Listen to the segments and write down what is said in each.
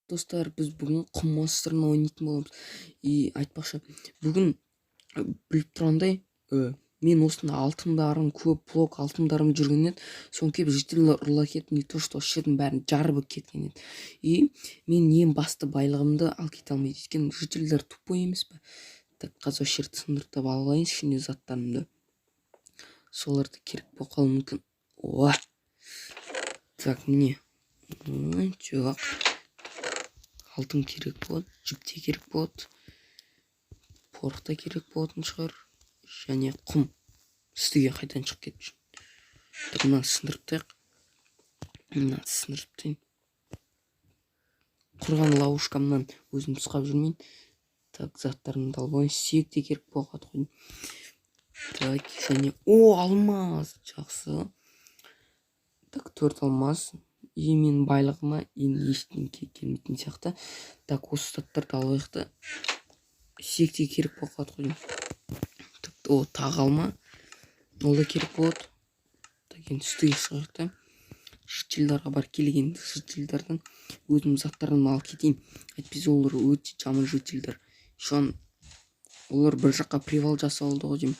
Достар, біз бүгін құм монстрын ойнайтын боламыз. И айтпақшы, бүгін біліп тұрғандай, мен осында алтындарым көп, блок алтындарым жүрген еді. Соны келіп жительдер ұрлап кетіп, не то что осы жердің бәрін жарып кеткен еді. И мен ең басты байлығымды алып кете алмайды, өйткені жительдер тупой емес пе? Так, қазір осы жерді сындырып алайын, ішінде заттарымды. Соларды керек болып қалуы мүмкін. О! Так, міне. Жоқ. Алтын керек болады, жіп те керек болады, порох та керек болатын шығар, және құм. Үстіге қайтадан шығып кетіп жүр. Так, мынаны сындырып тастайық. Мынаны сындырып тастайын. Құрған ловушкамнан өзім нұсқап жүрмейін. Так, заттарымды алып алайын. Сүйек те керек болады ғой. Так, және о, алмаз, жақсы. Так, 4 алмаз. И менің байлығыма енді ештеңе келмейтін сияқты. Так, осы заттарды алайық та. Сүйек те керек болып қалады ғой. Так, о, тағы алма. Ол да керек болады. Так, енді үстіге шығайық та. Жительдарға бар келген жительдерден өзім заттарымды алып кетейін. Әйтпесе олар өте жаман жительдер. Еще олар бір жаққа привал жасап алды ғой деймін.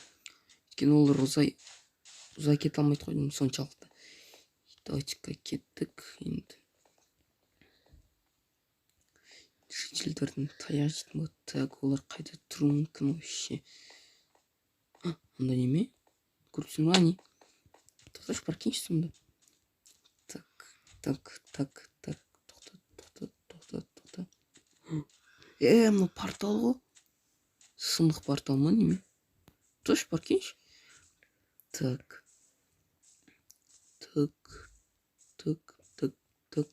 Өйткені олар ұзай ұзай кете алмайды ғой деймін соншалықты. Давайте-ка кеттік енді. Жительдердің таяқ жейтін болады. Так, олар қайда тұруы мүмкін вообще? Анда неме? Көріп тұрсың ба, не? Тоқташы, бар келші сонда. Так, так, так, так, тоқта, тоқта, тоқта, тоқта. Мынау портал ғой. Сынық портал ма неме? Тош, бар келші. Так. Так. Так, так, так.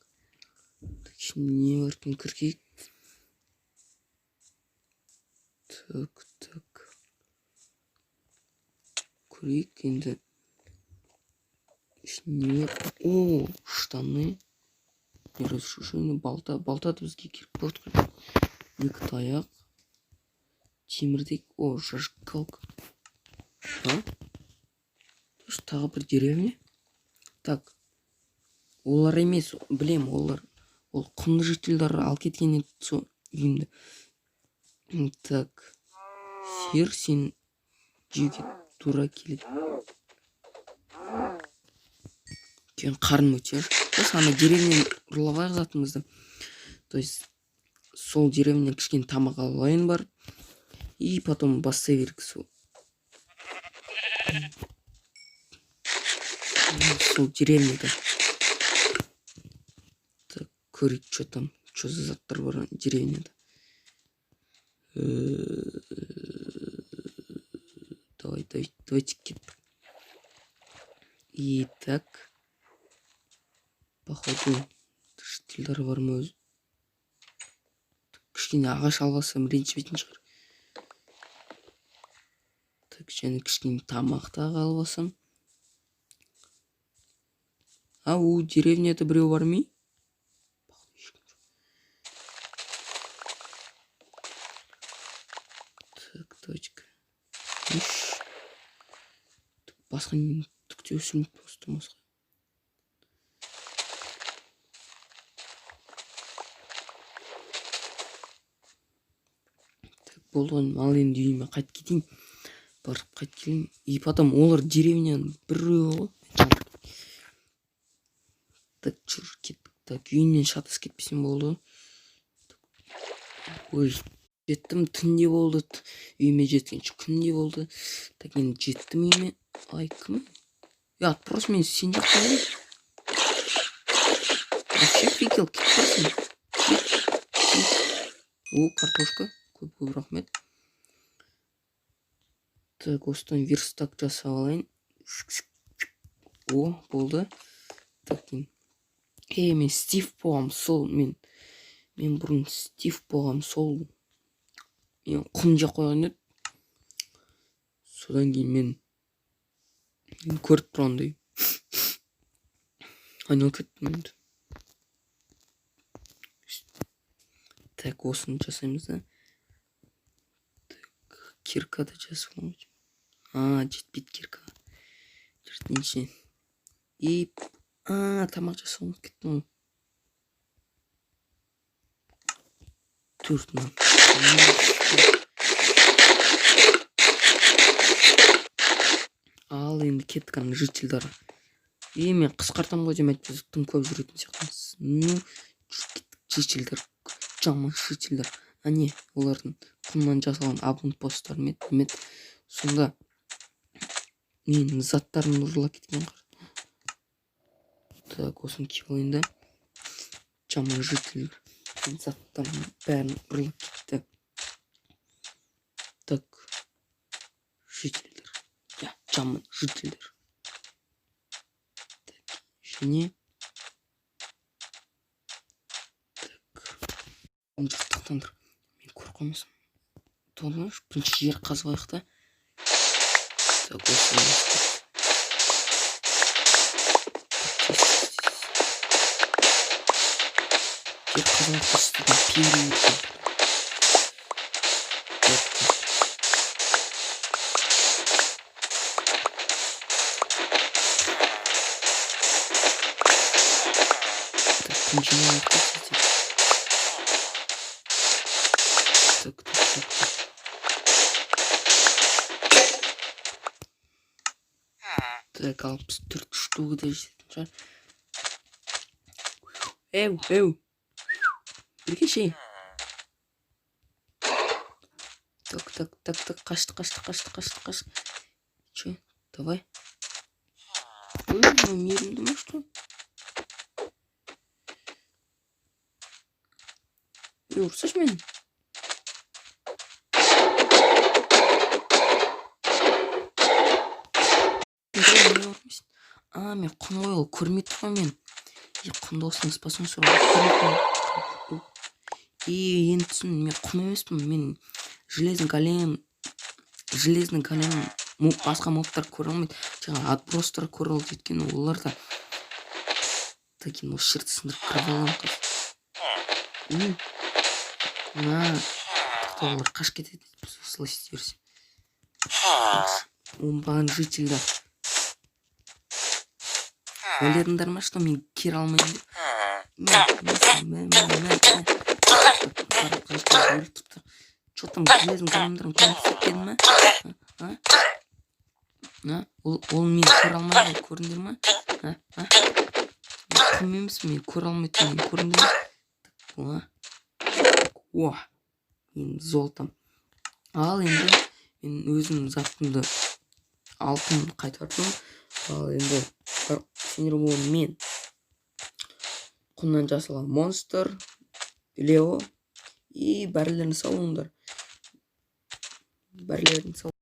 Так, ішінде не бар екен, кіргейік. Так, так. Көрейік енді. Ішінде не бар? О, штаны. Разрушение, балта. Балта да бізге керек болады ғой. 2 таяқ. Темірдек. О, зажигалка. А? Тағы бір деревня. Так. Олар емес, білем, олар. Ол құмды жительдер алып кеткен еді сол үйімді. Так. Сиыр, сен жеуге тура келеді. Өйткені қарным өте. Осы ана деревняны ұрлап алайық затымызды. То есть сол деревнядан кішкене тамақ алып алайын барып. И потом бастай берейік сол. Сол деревняда. Так, көрейік, что там, что за заттар бар деревняда. Давай, давай, давайте кеттік. И так. Походу, жительдер бар ма өзі? Кішкене ағаш алып алсам ренжімейтін шығар. Так, және кішкене тамақ тағы алып алсам. А, у деревняда біреу бар ма? Так, точка. Үш. Басқа не түк те өсірмейді просто басқа. Так, болды ғой, ал енді үйіме қайтып кетейін. Барып қайтып келейін. И потом олар деревняның біреуі ғой. Так, жүр, кеттік. Так, үйімнен шатасып кетпесем болды. Ой, жеттім, түнде болды. Үйіме жеткенше күнде болды. Так, енді жеттім үйіме. Ай, кім? Я, просто мен сен жақта ғой. Вообще фигел, кетіп барсың. О, картошка. Көп-көп рахмет. Так, осыдан верстак жасап алайын. О, болды. Так, енді. Мен Стив болғам сол, мен бұрын Стив болғам сол. Мен құм жеп қойған еді. Содан кейін мен көріп тұрғандай айналып кеттім енді. Так, осыны жасаймыз да. Так, кирка да жасап аламыз. А, жетпейді кирка. Жетпейінші. И, тамақ жасауға ұмытып кеттім ғой. Төрт нан. Ал енді кеттік ана жительдер. И мен қысқартамын ғой деймін, әйтпесе тым көп жүретін сияқтымыз. Ну, жительдер, жаман жительдер. Әне, олардың құмнан жасалған аванпосттар ма еді, сонда менің заттарымды ұрлап кеткен. Так, осыны киіп алайын да. Жаман жительдер менің заттарымның бәрін ұрлап кетті. Так, жительдер, иә, жаман жительдер. Так, және так, тоқтаңдар, мен көріп қалмасам. Тоқтаңдаршы, бірінші жер қазып алайық та. Так, осы жер қазып алайық та, үстінен періп. Так, так, құм жинап алайық та тез. Так, так, так, так. Так, 64 штука да жететін шығар. Эу, эу. Бірге. Так, так, так, так, қашты, қашты, қашты, қашты, қашты. Че, давай. Ой, мынау мейірімді ма, что? Ей, ұрсашы мені. Не ұрмайсың? А, мен құм ғой, ол көрмей тұр ғой мен. И құмды осыны спасен көрмей. И енді түсіндім, мен құм емеспін, мен железный голем, железный голем басқа мобтар көре алмайды. Жаңа отбростар көре алды, өйткені олар да. Так, енді осы жерді сындырып кіріп аламын қазір. Мына тоқта, олар қашып кетеді осылай істей берсе. Оңбаған жительдер. Ойладыңдар ма, что мен кіре алмаймын деп? Мә, мә, мә, мә, мә, мә. Өліп тұрды. Че там, железный големдарым көмектесіп деді ма? А? А? Ол мені көре алмайды ғой, көрдіңдер ма? А? А? Мен құм емеспін, мен көре алмай тұрмын, көрдіңдер ма? Так, о. О, мен золотом. Ал енді мен өзімнің затымды, алтынымды қайтардым. Ал енді сендер болған мен құмнан жасалған монстр Лео, и бәрілерін сау болыңдар, бәрілерін сау.